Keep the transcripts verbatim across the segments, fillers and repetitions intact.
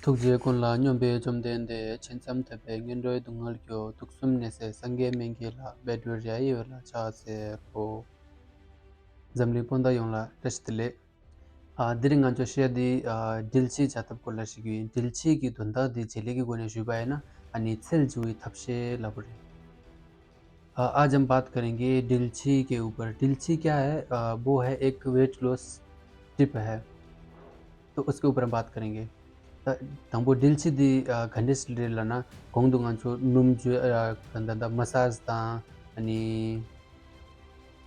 ཐུགས་རྗེ་ཀུན་ལ་སྙོམས་པའི་བཅོམ་ལྡན་འདས། ཕྱིན་མཚམས་ཐེག་པའི་ངན་འགྲོའི་སྡུག་བསྔལ་སྐྱོབ། དུག་གསུམ་ནད་སེལ་སངས་རྒྱས་སྨན་གྱི་བླ། བཻ་ཌཱུརྱ་ཡི་འོད་ལ་ཕྱག་འཚལ་ལོ། འཛམ་གླིང་སྤུན་ཟླ་ཡོངས་ལ་བཀྲ་ཤིས་བདེ་ལེགས། ཨ། དེ་རིང་ང་ཚོ་བཤད་ཡ་དེ། ཨ། དྲིལ་ཕྱིས་བྱ་ཐབས་སྐོར་ལ་ཞུ་གི་ཡིན། དྲིལ་ཕྱིས་ཀྱི་དོན་དག་དེ་བྱེད་ལས་ཀྱི་སྒོ་ནས་ཞུས་པ་ཡིན་ན། ཨ་ནི་ཚིལ་བྱུག་པའི་ཐབས་ཤེས་ལབ་པ་རེད། अ, आज हम बात करेंगे डिलछी के ऊपर। डिलछी क्या है? अ, वो है एक वेट लॉस टिप है। तो उसके ऊपर हम बात करेंगे। ད་དང་པོ་དྲིལ་ཕྱིས་འདི། ཨ། ག་འདྲས་རེད་ལབ་ན། གོང་དུ་ང་ཚོ་སྣུམ་བཅོས། ཨ། ད་ད་མ་སཱཇ་དང་། ཨ་ནི་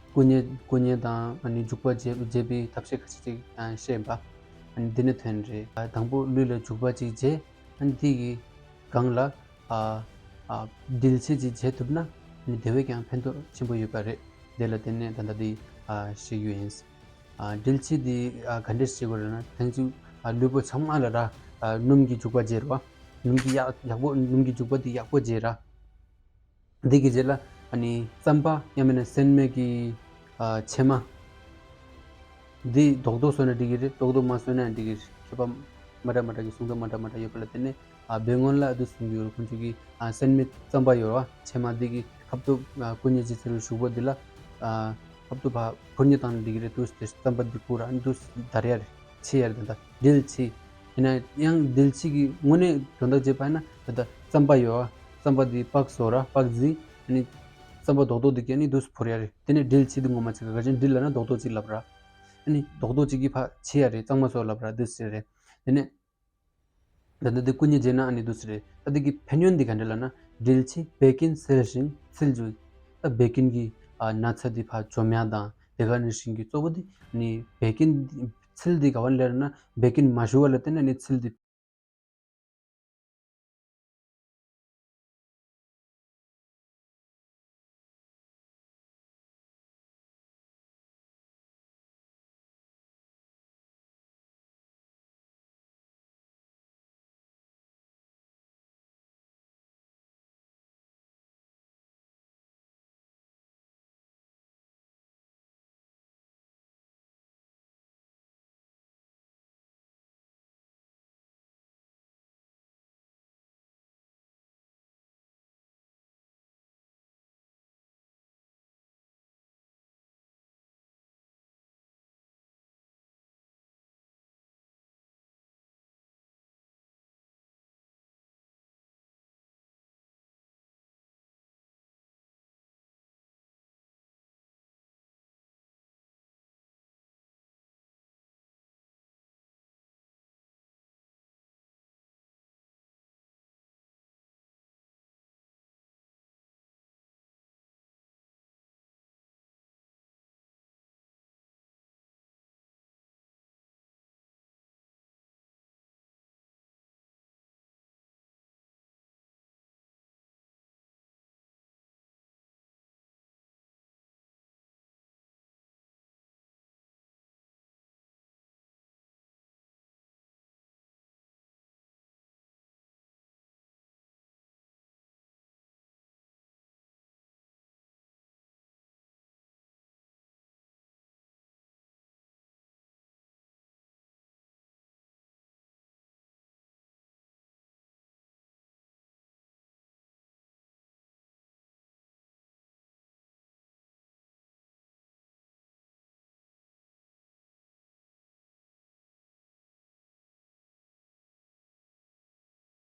བསྐུ་མཉེ། བསྐུ་མཉེ་དང་། ཨ་ནི་བྱུག་པ་བྱེད་བྱེད་པའི་ཐབས་ཤེས་ཁ་ཤས་ཅིག་ཨ། བཤད་པ། ཨ་ནི་འདི་ནས་ཐོན་རེད། ཨ། དང་པོ་ལུས་ལ་བྱུག་པ་ཅིག་བྱས། ཨ་ནི་འདི་གི་སྒང་ལ། ཨ། ཨ། དྲིལ་ཕྱིས་ཅིག་བྱས་ཐུབ་ན། ཨ་ནི་དེ་བས་ཀྱང་ཕན་ཐོགས་ཆེན་པོ་ཡོད་པ་རེད། དེ་ལ་བརྟེན་ནས་ད་ལྟ་འདི། ཨ། བཤད་རྒྱུ་ཡིན། ཨ། དྲིལ་ཕྱིས་འདི། ཨ། ག་འདྲས་བྱེད་དགོས་རེད་ན། ཐེངས་གཅིག་ཨ། ལུས་པོ་ཚང་མ་ལ་ར། ཨ། སྣུམ་གྱི་བྱུག་པ་བྱས་ར། སྣུམ་གྱི་ཡག་ཡག་པོ། སྣུམ་གྱི་བྱུག་པ་འདི་ཡག་པོ་བྱས་ར། འདི་གི་རྗེས་ལ་ཨ་ནི་རྩམ་པ་ཡང་མིན་ན་སྲན་མའི་གི། ཨ། ཕྱེ་མ། འདི་རྡོག་རྡོག་བཟོས་ན་འགྲིག་གི་རེད། རྡོག་རྡོག་མ་བཟོས་ན་འགྲིག་གི་རེད། མཁས་པ་མ་འདྲ་མ་འདྲ་གི་གསུང་སྟངས་མ་འདྲ་མ་འདྲ་ཡོད་པ་ལ་བརྟེན་ནས། ཨ། བོད་སྔོན་ལ་འདི་གསུང་གི་ཡོད་རེད། ཁོང་ཚོ་གི། ཨ། སྲན་མའི་རྩམ་པ་ཡོད་རེད་བ། ཕྱེ་མ་འདི་གི་ཁ་ཐུག་ཨ། བསྐུ་མཉེ་བྱེད་ཚར་བའི་གཞུག་པ་འདི་ལ། ཨ། ཁ་ཐུག་ཕར་འཕུར་མཉེ་བཏང་ན་འགྲིག་གི་རེད། དུས་དེ་རྩམ་པ་འདི་བསྐུ་ར། འདི་འདར་ཡ་རེད། ཕྱིས་ཡ་རེད། ད་ལྟ་དྲིལ་ཕྱིས། ཡིན་ན་ཡང་དྲིལ་ཕྱིས་ཀྱི་དངོས་གནས་དོན་དག་བྱེད་པ་ཡིན་ན། ད་ལྟ་རྩམ་པ་ཡོད་ཨ། རྩམ་པ་འདི་པགས་བཟོ་ར། པགས་བརྫིས། ཨ་ནི་རྩམ་པ་རྡོག་རྡོག་འདི་གས་ནི་འདུག་སེ་འཕུར་ཡ་རེད། དེ་ནས་དྲིལ་ཕྱིས་འདི་ངོ་མ་བྱེད་ག་ག་ཅན་དྲིལ་ལབ་ན་རྡོག་རྡོག་ཅིག་ལབ་ར། ཨ་ནི་རྡོག་རྡོག་ཅིག་གིས་ཕར་ཕྱིས་ཡ་རེད། གཙང་མ་བཟོ་ལབ་ར། འདུག་སེ་རེད། དེ་ནས་ད་ལྟ་འདི་བསྐུ་མཉེ་བྱས་ན་ཨ་ནི་འདུག་སེ་རེད། ད་འདི་གི་ཕན་ཡོན་འདི་ག་འདྲ་ལབ་ན། དྲིལ་ཕྱིས་བད་ཀན་སེལ་ཞིང་ཚིལ་བྱུག། ད་བད་ཀན་གྱི། ཨ། ན་ཚ་འདི་ཕར་འཇོམས་ཡ་དང་། དེ་ག་ནང་བཞིན་གྱི་གཙོ་བོ་འདི་ཨ་ནི་བད་ཀན། ཚིལ་འདི་ག་བ་ལས་རེད་ན། བད་ཀན་མ་ཞུ་བ་ལ་བརྟེན་ནས་ཨ་ནི་ཚིལ་འདི།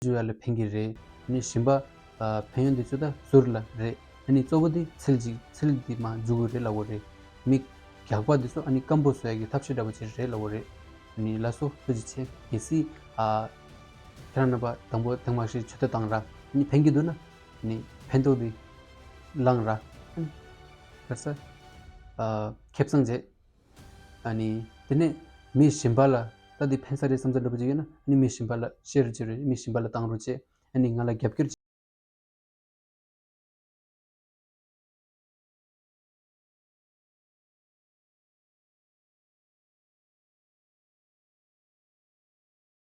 བཅོས་ཡ་ལ་ཕན་གྱི་རེད། ཨ་ནི་གཞན་པ། ཨ། ཕན་ཡོན་དེ་ཚོ་ད་ཟུར་ལ་རེད། ཨ་ནི་གཙོ་བོ་དེ་ཚིལ་ཅིག་ཚིལ་འདི་མར་བྱུག་དགོས་རེད་ལབ་དགོས་རེད། མི་རྒྱགས་པ་དེ་ཚོ་ཨ་ནི་སྐམ་པོ་བཟོ་ཡ་གི་ཐབས་ཤེས་འདྲ་པོ་ཅིག་རེད་ལབ་དགོས་རེད། ཨ་ནི་ལགས་སོ། ཐུགས་རྗེ་ཆེ། གལ་སྲིད། ཨ། ཁྱེད་རང་རྣམ་པ་དང་པོ་ཐེངས་མ་ཞིག་མཆོད་རྟེན་བཏང་ར། ཨ་ནི་ཕན་གྱི་འདུག་ན། ཨ་ནི་ཕན་ཐོགས་དེ་བླངས་ར། ཨ་ནི་ག་རེ་ཟེར། ཨ། ཁེ་བཟང་བྱེད། ཨ་ནི་དེ་ནས་མི་གཞན་པ་ལ་ད་འདི་ཕན་ས་རེད་བསམ་ས་འདྲ་པོ་ཅིག་ཡོད་ན། ཨ་ནི་མི་གཞན་པ་ལ་ཤེར་བྱེད་རོགས། མི་གཞན་པ་ལ་བཏང་རོགས་བྱེད། ཨ་ནི་ང་ལ་རྒྱབ་སྐྱོར་བྱེད།